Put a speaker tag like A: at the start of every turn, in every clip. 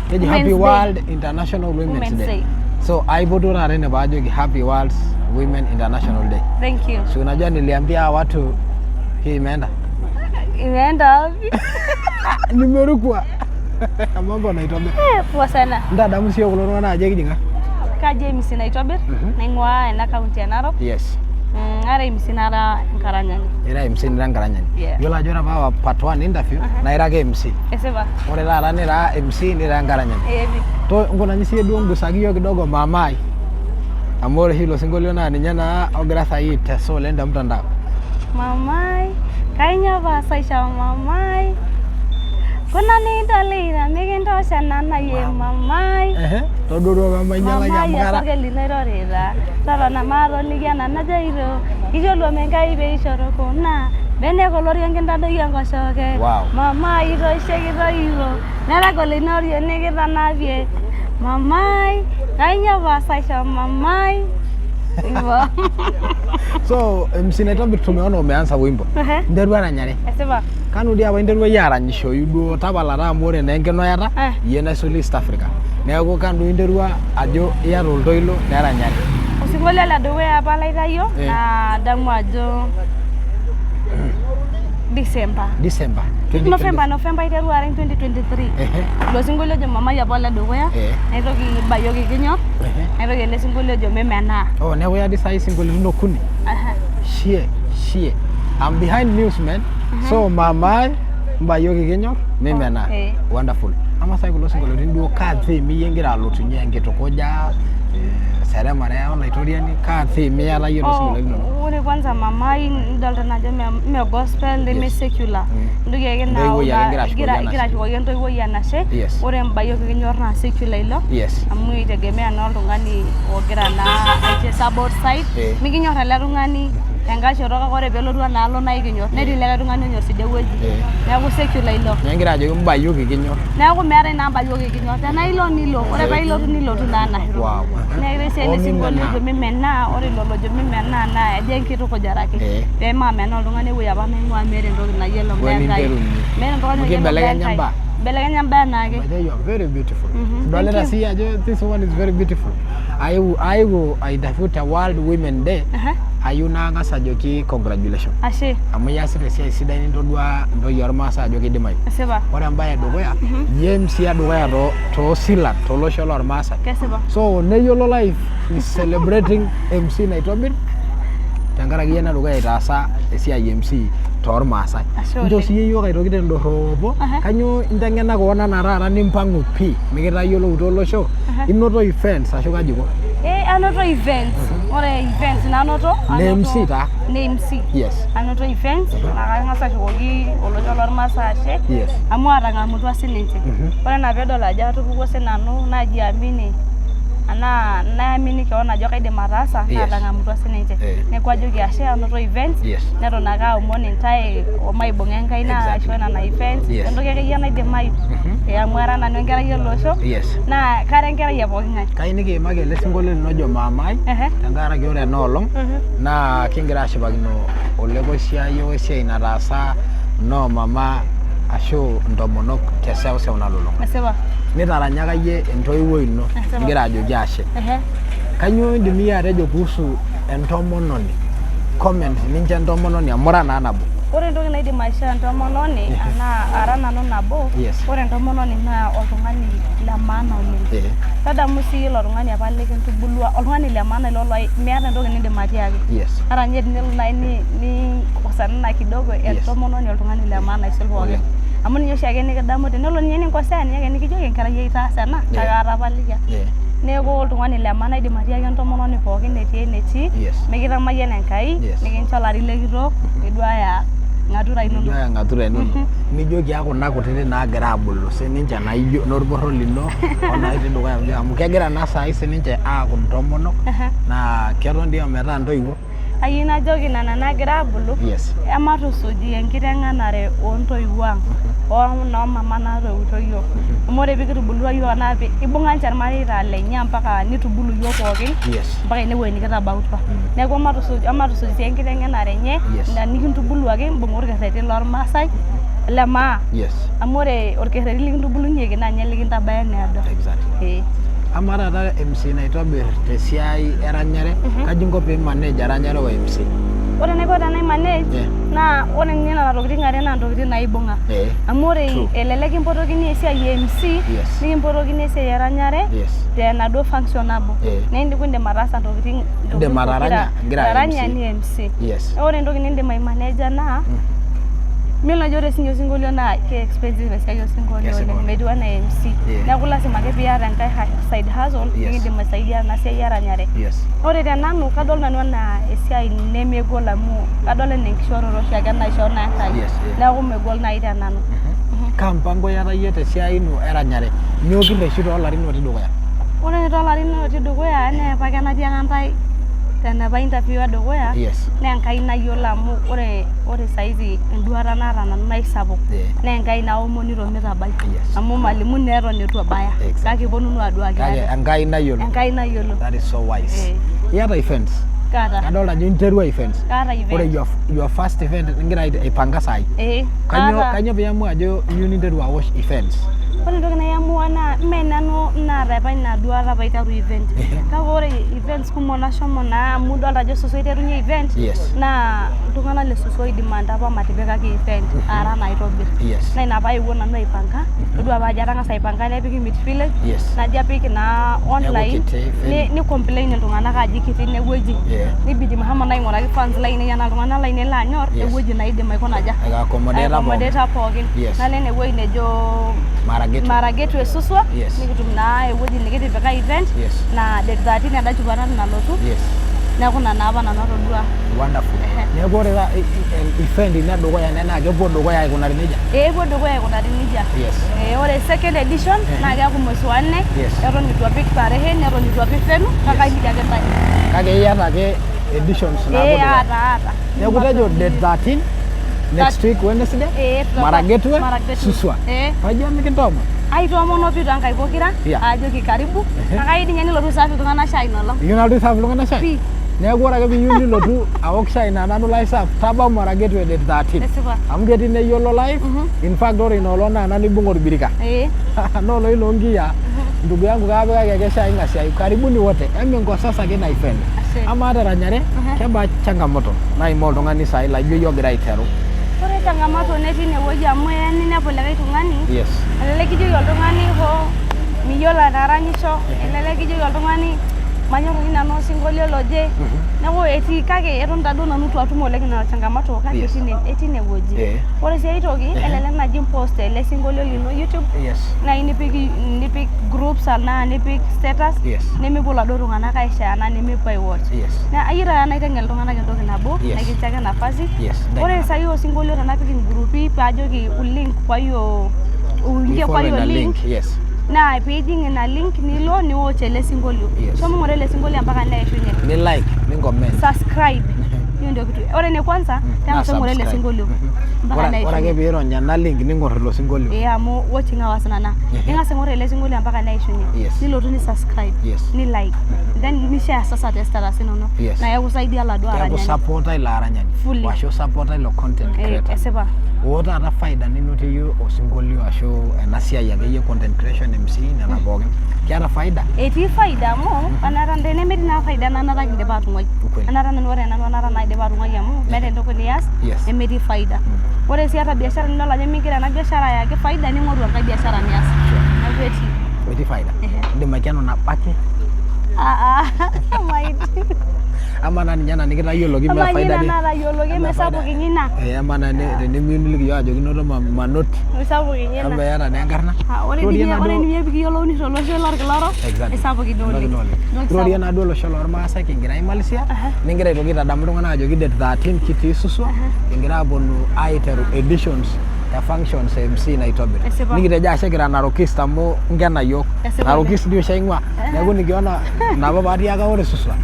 A: Keji Happy
B: Women's Day.
A: World International Women's
B: Women's
A: Day.
B: Day.
A: So aipotuo taata ene paajoki Happy World Women International Day.
B: Thank you.
A: Si unajua niliambia watu hii imeenda.
B: Imeenda wapi?
A: Nimerukwa. Mambo naitobir.
B: Eh, poa sana.
A: Ntadamu siyie kulo tung'anak ajo ekijing'a.
B: Kaji MC naitobir naing'ua ena county e Narok. Ara MC nara enkaranyani.
A: Ira MC nira enkaranyani.
B: Yeah.
A: Yiolo ajo ore apa part 1 interview naa ira ake MC.
B: Esipa.
A: Ore taata nira MC nira enkaranyani.
B: Eh,
A: To nkunanyi siyie duo ngusaki yiok kidogo mamai. Amu ore oshi ilo sinkolio naa ninye naa ogira saai aitesa oleng te mtandao.
B: Mamai, kainyoo paasaisho mamai. Kuna nidolita mikintosha nana yie mamai.
A: Ehe, todoruo pemainyalaki
B: Mamai
A: amu kara.
B: osarge lino oirorita. Totona maatoliki ena najoito. Kisholua Enkai pee ishoru kuna. Benek oloriong kintadoiki enkoshoke.
A: Wow.
B: Mamai itoishe kitoiwuo. Netagolo ina oriong nikitanapie. Mamai, kainyoo paasaisho mamai. Hivyo.
A: So MC Naitobir tumeona umeanza wimbo.
B: Ehe.
A: Nterua eranyare.
B: Esipa.
A: Kanu dii apa interua iyie aranyishoyu duo tapala taa amu ore naa enkinuyata
B: Eh.
A: iyie naisul East Africa. Neeku kanu interua ajo iyata oltoilo leranyare.
B: Osinkolio le dukuya apa laitayio
A: Eh.
B: naa adamu ajo December.
A: December 2020.
B: November, November aiterua arany 2023.
A: Ehe.
B: Ilo sinkolio ojo Mamai apa ole dukuya.
A: Eh.
B: Naitoki Bayoki Kinyor.
A: Ehe.
B: Naitoki ele sinkolio ojo Memenaa.
A: Oh, neeku iyata saai isinkolioitin okuni.
B: Aha.
A: Shie, shie. I'm behind news man. So mamai mbayoki kinyor mimenaa.
B: Eh.
A: Wonderful. Ama saai kulo sinkolioitin duo kaa theme iyie ingira alotunye enkitukuja, eh, seremare olaitoriani, kaa theme iyata iyie toosinkolioitin linonok?
B: Ore kwanza Mamai nidolta naa ajo me gospel neme
A: Yes.
B: secular. Intoki ake naa
A: Entoiwuoi ake igira ashukoki
B: igira
A: enashe.
B: igira ashukoki entoiwuoi enashe.
A: Yes.
B: Ore Mbayoki Kinyor naa secular ilo.
A: Yes.
B: Amu itegemea naa oltung'ani ogira naa aicheza both side.
A: Eh.
B: Mikinyor ele tung'ani tenkae shoto kake ore peelotu enaalo naa ikinyor. Netii likae tung'ani onyor tidie wueji.
A: Eh.
B: Neeku secular ilo.
A: Neeku ingira ajoki mbayoki kinyor.
B: Neeku meetae naa Mbayoki Kinyor. Tenaa ilo nilo. Ore paa ilotu nilotu naa enashe.
A: Wow.
B: Neeku ore sii ele
A: Oo
B: sinkolio
A: mimenaa.
B: ojo mimenaa, ore ilo lojo mimenaa naa ejo enkitukujare ake.
A: Eh.
B: Pee maamenaa oltung'ani ewueji apa naing'ua meeta entoki nayiolo mbaa Enkai.
A: Weninterunye.
B: Meeta oltung'ani
A: Amu
B: oyiolo mbaa
A: kibelekenya
B: Enkai.
A: mbaa.
B: Ibelekenya mbaa enaake.
A: By the way, you are very beautiful.
B: Mhm.
A: Idolita
B: Thank you.
A: sii ajo this one is very beautiful. Aewuo interview te World Women Day.
B: Aha.
A: Ayieu nang'as ajoki congratulations.
B: Ashe.
A: Amu iyasita esiai sidai nintodua ntoyie ormaasai ajo kidimayu.
B: Esipa.
A: Ore embae edukuya, iyie MC edukuya toosilan tolosho lormaasai.
B: Kesipa.
A: So neyiolo life is celebrating MC Naitobir tenkaraki iyie enedukuya aitaasa esiai e MC toormaasai.
B: Ashe
A: Inchoo
B: oleng.
A: siyie iyiook aitoki tendorropo,
B: Aha.
A: kanyoo inteng'ena kewon anaa taata nimpang'u pii mikitayiolouto olosho, inoto events ashu kaji iko?
B: Eh, anoto events. Ore events nanoto.
A: Ne
B: anoto-
A: MC taa?
B: Ne MC.
A: Yes.
B: Anoto events naa kang'as ashukoki olosho lormaasai ashe.
A: Yes.
B: Amu atang'amutua sininche. Ore enaa peedol ajo atupukuo sinanu najiamini anaa naamini kewon ajo kaidim ataasa
A: Yes.
B: naatang'amutua sininche.
A: Eh.
B: Neeku ajoki ashe anoto events
A: Yes.
B: neton ake aomon intae omaibung'a Enkai naa
A: Exactly.
B: aisho nena events
A: Yes.
B: entoki akeyie naidimayu. Eh, amu ara nanu enkerai ele osho
A: Yes.
B: naa kara enkerai e pooki ng'ae.
A: Kayieu nikiimaki ele sinkolio lino ojo Maamai
B: Ehe.
A: tenkaraki ore ena olong naa kingira aashipakino olekoisiayio wesiai nataasa noo mama ashu intomonok te seuseu nalulung'a.
B: Esipa.
A: Nitaranyaka iyie entoiwuoi ino
B: Esipa.
A: ingira ajoki ashe.
B: Ehe.
A: Kainyoo indim iyie atejo kuhusu entomononi? Comment nincho entomononi amu ira naa nabo.
B: Ore entoki naidim aishoo entomononi anaa ara nanu nabo,
A: Yes.
B: ore entomononi naa oltung'ani le maana oleng.
A: Eh.
B: Tadamu sii ilo tung'ani apa likintubulua, oltung'ani le maana ilo laa miata entoki nindim atiaki.
A: Yes.
B: Ata ninye tenelo nai nikosanana kidogo, entomononi oltung'ani le maana aisul pookin.
A: Oleng.
B: Amu ninye oshiake nikidamu tenelo ninye ninkosea ninye ake nikijoki enkerai ai itaasa ena kake atapalikia.
A: Yeah.
B: Neeku oltung'ani le maana aidim atiaki entomononi pookin etii enetii,
A: Yes.
B: mikitamayiana Enkai,
A: Yes.
B: nikincho ilarin lekitok, niduaya ng'atura inonok.
A: Niduaya ng'atura inonok. Nijoki aa kuna kutitik naagira aabulu sininche naijo norporro lino onatii dukuya amu kegira naa saai sininche aaku intomonok naa keton dii ometaa intoiwuo.
B: Ayieu najoki nena naagira aabulu,
A: Yes.
B: ematusuj enkiteng'enare oo ntoiwuo ang oo noo mama naatoiwutuo iyiook. Amu ore pee kitubulutua iyiook naa ibung'a ninche irmareita lenye mpaka nitubulu iyiook pookin
A: Yes.
B: mpaka ene wueji nikitabautua. Neeku ematusuj sii enkiteng'enare enye
A: Yes.
B: ina nikintubuluaki mbung'a orkerreti lormaasai. Le maa.
A: Yes.
B: Amu ore olkerreti likintubulunyeki naa ninye likintabaya eneedo.
A: Exactly.
B: Ee.
A: Amaa taata MC naitobir tesiai eranyare, kaji inko pee manage eranyare o MC?
B: Ore enaiko tenai manage
A: Yeah.
B: naa ore ninye nena tokitin are naa ntokitin naibung'a.
A: Eh.
B: Amu ore
A: True.
B: elelek kimpotokini esiai e MC,
A: Yes.
B: nikimpotokini esiai eranyare
A: Yes.
B: tenaduo function nabo.
A: Eh.
B: Naa indim ataasa ntokitin
A: Indim ataranya igira
B: ataranya
A: MC.
B: ni MC.
A: Yes.
B: Ore entoki nindim aimaneja naa miyiolo ajo ore sinye osinkolio naa ke expensive esiai osinkolio
A: Yes,
B: oleng
A: oleng.
B: metiu enaa MC.
A: Yeah.
B: Neeku lasima ake piata enkae side hustle
A: Yes.
B: nikindim aisaidia ena siai eranyare.
A: Yes.
B: Ore te nanu kadol nanu enaa esiai nemegol amu kadol enaa enkishooroto oshiake naishoo naa Enkai.
A: Yes, yeah.
B: Neeku megol naaji te nanu.
A: Kaa mpango iyata iyie tesiai ino eranyare? Nyoo kirreshu toolarin otii dukuya?
B: Ore toolarin otii dukuya enaa apake enatiaka ntae tenapa interview edukuya
A: Yes.
B: naa Enkai nayiolo amu ore ore saizi enduata naata nanu naa isapuk
A: Yeah.
B: naa Enkai naomonito mitabai
A: Yes.
B: amu malimu naa eton eitu ebaya
A: Exactly.
B: kake iponunu aduaki
A: Kake
B: ate.
A: Enkai nayiolo.
B: Enkai nayiolo.
A: That is so wise.
B: Eh.
A: Iyata events.
B: Kaata.
A: Kadolta ajo interua events.
B: Kaata event.
A: Ore your first event ningira aipanga saai.
B: Eh,
A: Kanyoo
B: kaata.
A: kanyoo piamua ajo iyieu ninteru awosh events?
B: Ore entoki naiamua naa mme nanu naata apa ina duata paiteru event. Kake ore events kumok nashomo naa amu idolta ajo Suswa aiterunye event
A: Yes.
B: naa iltung'anak le Suswa oidimanda apa matipikaki event ara naitobir.
A: Yes.
B: Naa ina paewuo nanu aipanga, todua paajo atang'asa aipanga nepiki Mid Village
A: Yes.
B: najo apik naa online
A: kiti event.
B: ni complain iltung'anak aji kiti inewueji.
A: Yeah.
B: Nibidi meshomo naa aing'uraki fans lainei anaa iltung'anak lainei laanyor
A: Yes.
B: ewueji naidim aikuna aja
A: Aiaccommodate pookin.
B: aiaccommodate pookin.
A: Yes.
B: Nalo ene wueji nejo
A: Maragetu.
B: Maragetu e Suswa
A: Yes.
B: nikitum naa ewueji nikitipika event
A: Yes.
B: naa date 13 enda Jumatatu nalotu
A: Yes.
B: neeku ina naa apa nanu atodua.
A: Wonderful. Neeku ore taa event ino edukuya naa kepuo dukuya aikunari nejia.
B: Ee epuo dukuya aikunari nejia.
A: Yes.
B: Ee ore second edition naa keeku mwezi wa nne
A: Yes.
B: eton eitu apik tarehe neton eitu apik venue kake aliki ake intae.
A: Kake iyata ake editions naapuo
B: Ee
A: dukuya.
B: aata aata.
A: Neeku tejo date 13 next week Wednesday
B: Ee, tutakuwa-
A: Maragetwe
B: Maragetwe.
A: Suswa.
B: Ee.
A: Pajo mikintoomon.
B: Aitoomono pii toonkaik pokira
A: Yeah.
B: ajoki karibu kake ayieu ninye nilotu aiserve iltung'anak shai ina olong.
A: Iyieu nalotu aiserve iltung'anak shai?
B: Pii.
A: Neeku ore ake piiyieu nilotu aok shai naa nanu laiserve tabau Maragetwe date 13.
B: Esipa.
A: Amu ketii neyiolo live. In fact ore ina olong naa nanu ibung orbirika.
B: Ee.
A: Naa oloilo nkiyiaa. Ndugu yangu kaapikaki ake shai ng'asiayu. Karibuni wote. Eminkosasa ake ina event.
B: Ashe.
A: Amaa teranyare kebaa changamoto naimaa oltung'ani saai laijo iyie ogira aiteru?
B: Ore changamoto netii inewueji amu eya ninepu likae tung'ani
A: Yes.
B: elelek kijoki oltung'ani hoo miyiolo ataranyisho, elelek kijoki oltung'ani manyorr oshi nanu osinkolio loje. Neeku etii kake eton taaduo nanu itu atum oleng ina changamoto kake
A: Yes.
B: etii inewueji.
A: Eh.
B: Ore sii ai toki elelek naaji impost ele sinkolio lino YouTube
A: Yes.
B: nai nipik nipik groups anaa nipik status
A: Yes.
B: nemepuo iladuo tung'anak aishare anaa nemepuo aiwatch.
A: Yes.
B: Naa ayieu taata naiteng'en iltung'anak entoki nabo
A: Yes.
B: nikincho ake nafasi.
A: Yes.
B: Ore saai osinkolio tenapik ingrupi paajoki ulink kwa hiyo uingie kwa
A: Follow
B: hiyo
A: ina
B: link
A: Yes.
B: naa piijing ina link nilo niwatch ele sinkolio.
A: Yes.
B: Shomo ng'ura ele sinkolio mpaka neishunye.
A: Ni like, ni comment.
B: Subscribe. Hiyo ndio kitu. Ore ene kwanza tang'asa ng'ura ele
A: subscribe.
B: sinkolio mpaka
A: Ore ore ake
B: neishunye.
A: piirony ena link ning'or ilo sinkolio.
B: Ee amu watching hours nana. Ning'as aing'or ele sinkolio mpaka neishunye.
A: Yes.
B: Nilotu ni subscribe.
A: Yes.
B: Ni like. Then ni share sasa te status inono.
A: Yes.
B: Naa ekusaidia oladuo
A: Keeku
B: aranyani.
A: supporter ilo aranyani.
B: Fully.
A: Ashu supporter ilo content
B: Eh,
A: creator.
B: esipa.
A: Oo taata faida ninotie iyie osinkolio ashu ena siai akeyie content creation MC nena pookin. Keeta faida?
B: Etii faida amu anata tenemetii naa faida naa anata kindipa atung'uai.
A: Ukweli.
B: Anata nanu ore nanu anata naidipa atung'uai amu meeta entoki nias
A: Yes.
B: nemetii faida. Ore sii ata biashara nidol ajo migira ena biashara ayaki faida ning'oru enkae biashara nias. Neeku etii.
A: Etii faida.
B: Ehe.
A: Indim aikeno nabo ake.
B: Ah, ah, maidim.
A: Amaa naa ninye ena nikitayioloki
B: Amaa
A: mee
B: ninye
A: faida
B: ina
A: dii.
B: naatayioloki
A: Amaa
B: mesapuk
A: faida.
B: inye ina.
A: Eh, amaa naa tenimiyieu niliki iyiook ajoki inoto manoti.
B: Mesapuk inye
A: Amaa
B: ina.
A: iyata naa enkarna.
B: Ah, ore
A: Rorie
B: ninye ore
A: enaduo-
B: ninye pikiyiolouni tolosho lorkila orok
A: Exactly.
B: isapuk ina
A: Entoki
B: oleng.
A: ina oleng.
B: Entoki
A: Rorie
B: sapuk.
A: naaduo olosho lormaasai kingira aimalizia
B: Aha.
A: ningira aitoki aitadamu iltung'anak ajoki date 13 kitii Suswa kingira aaponu aiteru editions e functions e MC naitobir.
B: Esipa.
A: Nikitejo ashe kira Narokist amu nkena iyiook.
B: Esipa
A: Narokist dii oshi aing'ua. Neeku nikiona napa paatiaka ore Suswa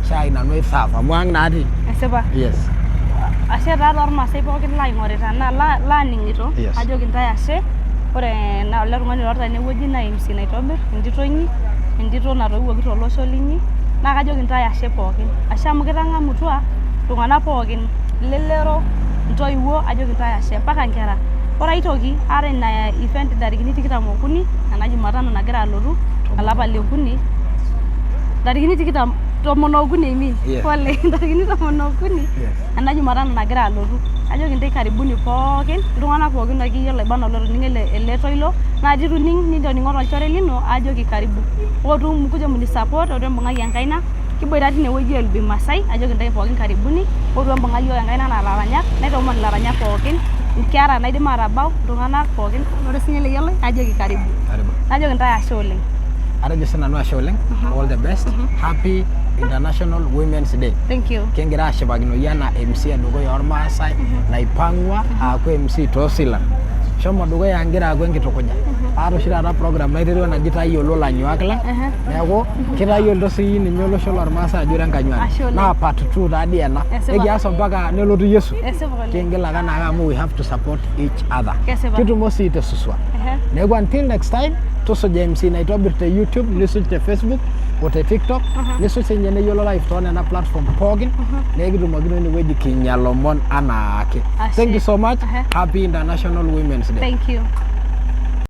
A: shai nanu aiserve amu ang' naa atii.
B: Esipa.
A: Yes.
B: Ashe taa toormaasai pookin laing'orita naa laaning'ito
A: Yes.
B: ajoki intae ashe. Ore naa ele tung'ani oirorita tenewueji naa MC Naitobir, entito inyi, entito natoiwuoki tolosho linyi. Naa kajoki intae ashe pookin. Ashe amu kitang'amutua iltung'anak pookin, elelero, intoiwuo ajoki intae ashe mpaka inkera. Ore aitoki aata ina event ntarikini 23 ena jumatano nagira alotu olapa le okuni ntarikini tikitam 13 I mean. Pole, ntarikini 13 ena jumatano nagira alotu. Ajoki intae karibuni pookin, iltung'anak pookin akeyie loiba anaa olotoning'o ele toilo naa tituning nitoning'o tolchore lino ajoki karibu. Ootu mkuja munisupport, ootu embung'aki enkaina, kiboita tinewueji e LB Masai, ajoki intae pookin karibuni, ootu embung'aki iyiook enkaina anaa ilaranyak, naitoomon ilaranyak pookin, inkera naidim atabau, iltung'anak pookin, ore sinye ele yioloi najoki karibu.
A: Karibu.
B: Najoki intae ashe oleng.
A: Atejo sinanu ashe oleng, all the best, happy International Women's Day.
B: Thank you.
A: Kingira ashipakino anaa MC edukuya ormaasai naipang'ua aaku MC toosilan. Shomo dukuya ngira aaku enkitukuja. Aata oshi taata program naiterua naji tayiolo lanyuak lang. Neeku kitayioloito sii ninye olosho lormaasai ajo ira enkanyuani.
B: Ashe oleng.
A: Naa part 2 taadii ena.
B: Esipa.
A: Ekias ompaka nelotu Yesu.
B: Esipa oleng.
A: Kingil ake anaake amu we have to support each other.
B: Kesipa.
A: Kitumo sii te Suswa. Neeku until next time, tusuja MC Naitobir te YouTube, nisuj te Facebook o te TikTok, nisuj sinye Neyiolo Live too nena platform pookin, naa ekitumokino inewueji kinya lomon anaake.
B: Ashe.
A: Thank you so much.
B: Aha.
A: Happy International Women's Day.
B: Thank you.